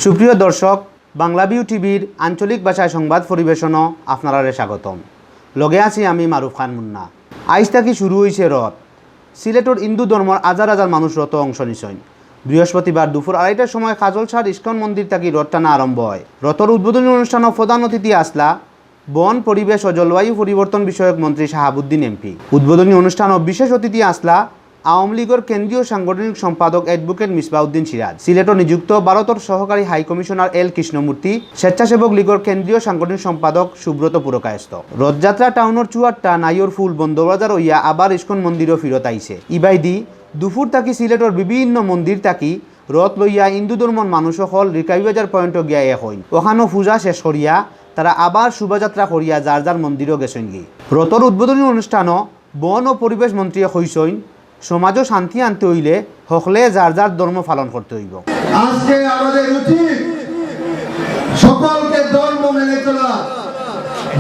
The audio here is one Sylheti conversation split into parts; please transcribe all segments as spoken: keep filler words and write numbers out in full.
সুপ্রিয় দর্শক, বাংলা ভিউ টিভির আঞ্চলিক ভাষায় সংবাদ পরিবেশনও আপনারারে স্বাগতম। লগে আছি আমি মারুফ খান মুন্না। আইজ থাকি শুরু অইছে রথ। সিলেটর হিন্দু ধর্মর হাজার হাজার মানুষ রথো অংশ নিছইন। বৃহস্পতিবার দুপুর আড়াইটার সময় কাজলশার ইস্কন মন্দির থাকি রথ টানা আরম্ভ অয়। রথর উদ্বোধনী অনুষ্ঠানো প্রধান অতিথি আছলা বন, পরিবেশ ও জলবায়ু পরিবর্তন বিষয়ক মন্ত্রী শাহাবুদ্দিন এমপি। উদ্বোধনী অনুষ্ঠানো বিশেষ অতিথি আছলা আওয়ামী লীগর কেন্দ্রীয় সাংগঠনিক সম্পাদক অ্যাডভোকেট মিসবাউদ্দিন সিরাজ, সিলেটো নিযুক্ত ভারতর সহকারী হাই কমিশনার এল কৃষ্ণমূর্তি, স্বেচ্ছাসেবক লীগর কেন্দ্রীয় সাংগঠনিক সম্পাদক সুব্রত পুরকায়স্থ। রথযাত্রা টাউনর চুয়াট্টা নাইয়র ফুল বন্দরবাজার অইয়া আবার ইস্কন মন্দিরো ফিরত আইছে। ইবায়দি দুপুর থাকি সিলেটর বিভিন্ন মন্দির থাকি রথ লইয়া হিন্দু ধর্মর মানুষ অকল রিকাবি বাজার পয়েন্টো গিয়া এক অইন। অখানো পূজা শেষ করিয়া তারা আবার শোভাযাত্রা করিয়া যার যার মন্দিরো গেছইনগি। রথর উদ্বোধনী অনুষ্ঠানো বন ও পরিবেশ মন্ত্রীয়ে কইছইন, সমাজো শান্তি আনতে অইলে হকলে যার যার ধর্ম পালন করতে অইবো। আজকে আমাদের উচিত সকলকে ধর্ম মেনে চলা,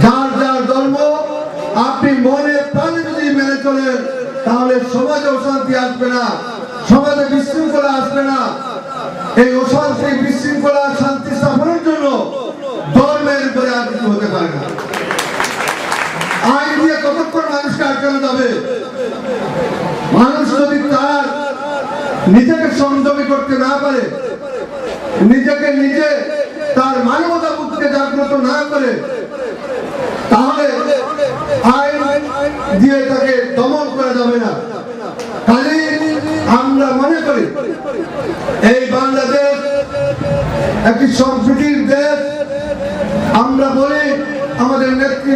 যার যার ধর্ম আপনি মনে প্রাণে যদি মেনে চলেন, তাহলে সমাজে অশান্তি আসবে না, সমাজে বিশৃঙ্খলা আসবে না। এই অশান্তি, বিশৃঙ্খলা, শান্তি স্থাপনের জন্য ধর্মের উপরে আর কিছু হতে পারে না। আইন দিয়ে কতক্ষণ মানুষকে আটকানো যাবে? মানুষ যদি তার নিজেকে সংযমী করতে না পারে, নিজেকে নিজে তার মানবতা বোধকে জাগ্রত না করে, তাহলে আইন দিয়ে তাকে দমন করা যাবে না। কাজেই আমরা মনে করি এই বাংলাদেশ একটি সম্প্রীতির দেশ। আমরা বলি, আমাদের নেত্রী